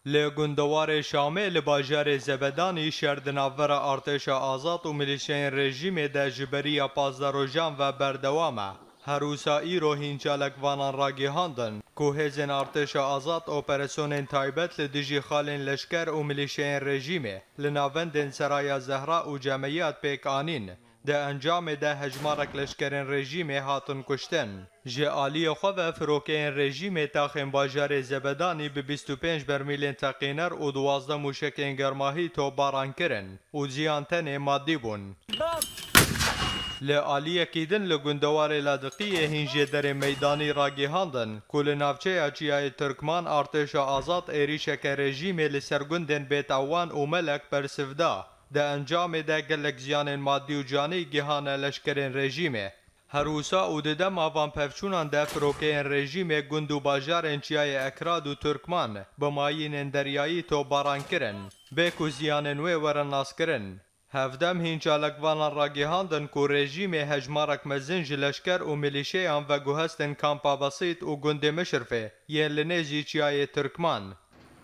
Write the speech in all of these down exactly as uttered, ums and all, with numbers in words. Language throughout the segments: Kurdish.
Li gundewarê Şamê li bajarê Zebedanî şer di navbera artêşa azad û milîşeyên rejîmê de ji beriya pazdeh rojan ve berdewam e. Her wisa îro hîn çalakvanan ragihandin ku hêzên artêşa azad operasyonên taybet li dijî xalên leşker û milîşeyên rejîmê li navendên Seraya Zehra û Cemeyat pêk anîn. Di encamê de hejmarek leşkerên rejîmê hatin kuştin. Ji aliyê xwe ve firokeyên rejîmê taxên bajarê Zebedanî bi bîst û pênc bermîlên teqîner û duwazdeh mûşekên germahî topbaran kirin û ziyan tenê madî bûn. Li aliyekî din li gundewarê Ladiqiyê hîn jêderên meydanî ragihandin ku li navçeya Çiyayê Tirkman artêşa azad êrîşeke rejîmê li ser gundên Bêt Ewan û Melek bersiv da. Di encamê de gelek ziyanên madî û canî gihane leşkerên rejîmê. Her wisa û di dema van pevçûnan de firokeyên rejîmê gund û bajarên Çiyayê Ekrad û Tirkman bi mayînên deryayî topbaran kirin, bê ku ziyanên wê werin naskirin. Hevdem hîn çalakvanan ragihandin ku rejîmê hejmarek mezin ji leşker û milîşeyan veguhestin kampa Besît û gundê Mişirfê yên li nêzî Çiyayê Tirkman.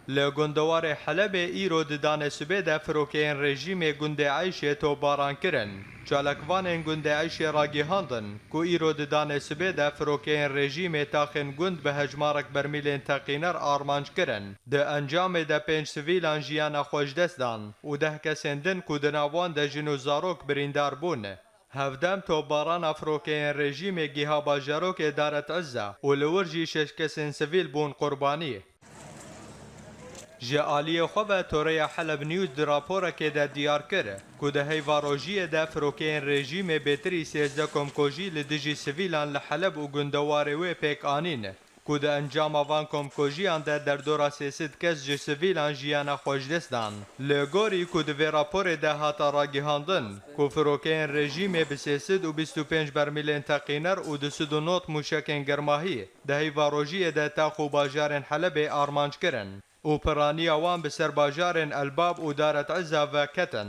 Li gundewarê Helebê îro di danê sibê de firokeyên rejîmê gundê Eyşê topbaran kirin. Çalakvanên gundê Eyşê ragihandin ku îro di danê sibê de firokeyên rejîmê taxên gund bi hejmarek bermîlên teqîner armanc kirin. Di encamê de pênc sivîlan jiyana xwe ji dest dan û deh kesên din ku di nav wan de jin û zarok birîndar bûn. Hevdem topbarana firokeyên rejîmê giha bajarokê Daret Izza û li wir jî şeş kesên sivîl bûn qurbanî. Ji aliyê xwe ve Toreya Heleb News di raporekê de diyar kir ku di heyva rojiyê de firokeyên rejîmê bêtirî sêzdeh komkojî li dijî sivîlan li Heleb û gundewarê wê pêk anîn, ku di encama van komkojiyan de derdora sê sed kes ji sivîlan jiyana xwe ji dest dan. Li gorî ku di vê raporê de hate ragihandin ku firokeyên rejîmê bi sê sed û bîst û pênc bermîlên teqîner û du sed û nod mûşekên germahî di heyva rojiyê de tax û bajarên Helebê armanc kirin û piraniya wan bi ser bajarên Elbab û Daret Izza ve ketin.